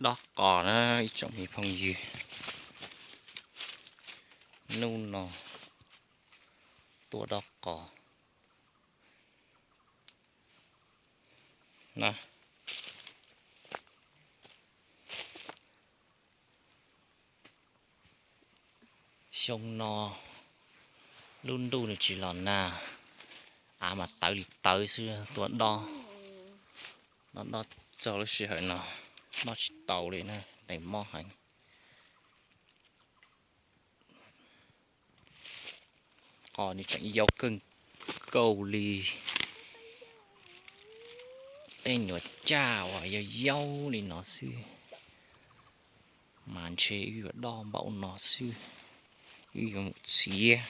Dob qos na ib tsoom me phooj ywg, hnub no tuaj dob qos na. Xyoo no lub ntuj nws tsis los nag, av mas tawv li tawv xwb, tuaj dob, dob dob txog lub sij hawm no dob tsis tau li na, ntees mob heev. Qos nws tseem yau kawg nkaus li tej nyuam caj uas yau yau li no xwb, mas ntshe wb yuav dob npaum no xwb, wb yuav mus txiav.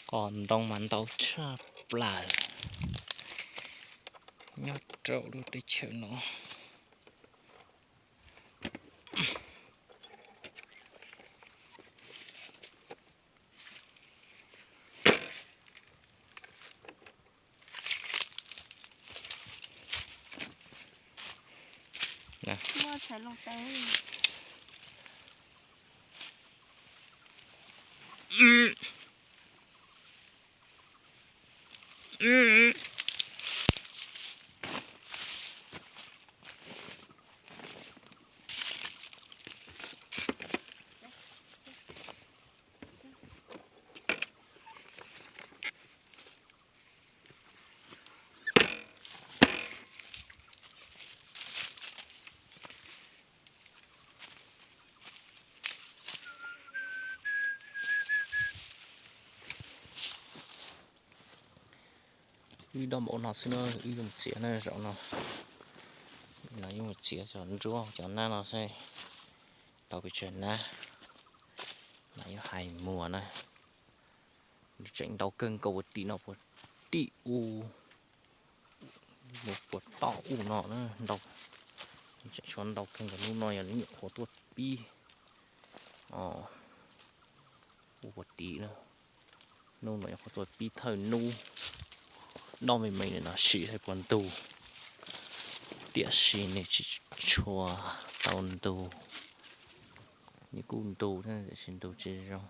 Qos ntoo mas ntau tshaj plaws nyob rau lub teb chaws no. Wb dob npaum no xwb na, wb yuav mus txiav na zaum no. No yuav mus txiav cov nruab cov nab no xwb, tau pes tsawg nab mas yuav hais muag na. Nws tseem ntau kawg nkaus puag tim no, puag tim u, puag toj u no na, ntau. Nws tseem tshuav ntau kawg nkaus, hnub no yog nyuam qhuav tuaj pib ua puag tim na. Hnub no nyuam qhuav tuaj pib thawj hnub, dob me me no sim saib puas ntug. Tiam sis nws tsis tshua tau ntug, nws kuj ntug thiab tiam sis ntug tsis zoo,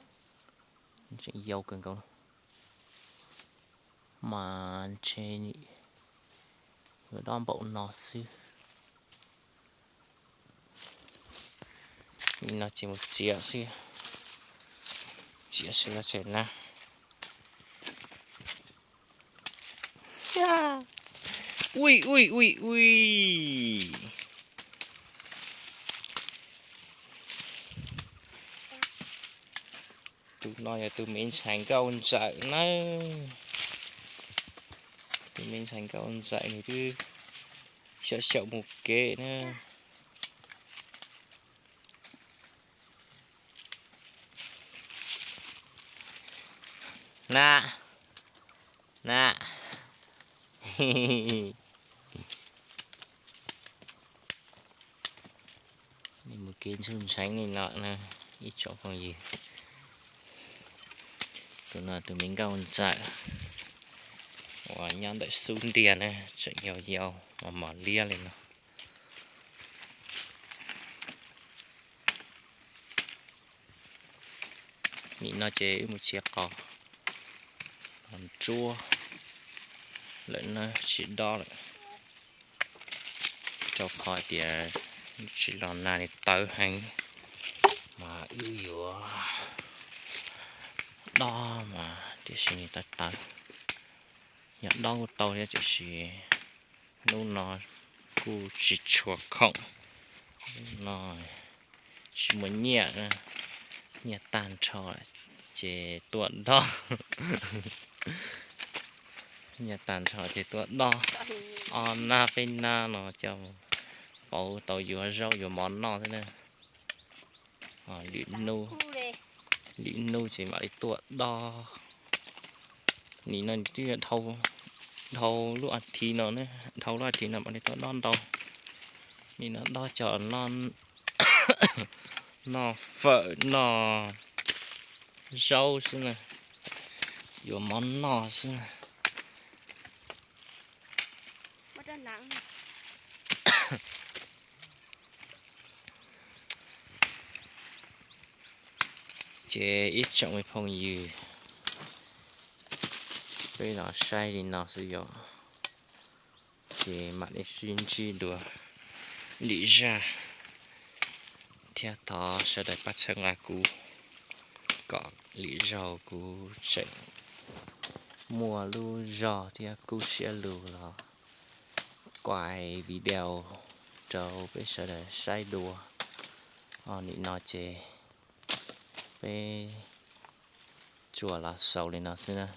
tseem yau kawg nkaus. Mas ntshe yuav dob npaum no xwb. No ces mus txiav xwb, txiav xwb los tsev na. Ui ui ui ui, tus no yog tus me ntxhais nkauj ntxawm na. Tus me ntxhais nkauj ntxawm nws twb xyaum xyaum mus kev na. Na, na. Mus kev ntxhub ntxheev li no na ib tsoom phooj ywg. Tus no tus me nkauj ntxawm uas nyob ntawm xub ntiag na, tseem yau yau mos mos liab li no. Nim no ces wb mus txiav qos los ntsuab lawm na, tsis dob lawm, rau qhov tias tsis los nag li tawv heev, mas wb yuav dob mas tiam sis nws tawv tawv. Yog dob kuj tau thiab tiam sis hnub no kuj tsis tshua khoom, hnub no tsis muaj nyiaj, nyiaj tag nrho ces tuaj dob. Nyiaj tag nrho ces tuaj dob ob nab peb nab no coj pauv tau yuav zaub yuav mov noj xwb na. Lwm hnub, lwm hnub ces mam li tuaj dob. Nim no twb dhau lub as thiv no, dhau lub as thiv no mam li tuaj dob ntau. Nim no dob cov no Noj fawm noj zaub xwb na, yuav mov noj xwb na. Ces ib tsoom me phooj ywg, peb los saib li no xwb yom, ces mam li sib ntsib dua lwm zaj, thiab thov sawv daws pab txhawb nqa kuv kom lwm zaug kuv tseem muaj lub zog thiab kub siab lug los kuaj video rau peb sawv daws saib dua. Nim no ces peb tsuas los xaus li no xwb na.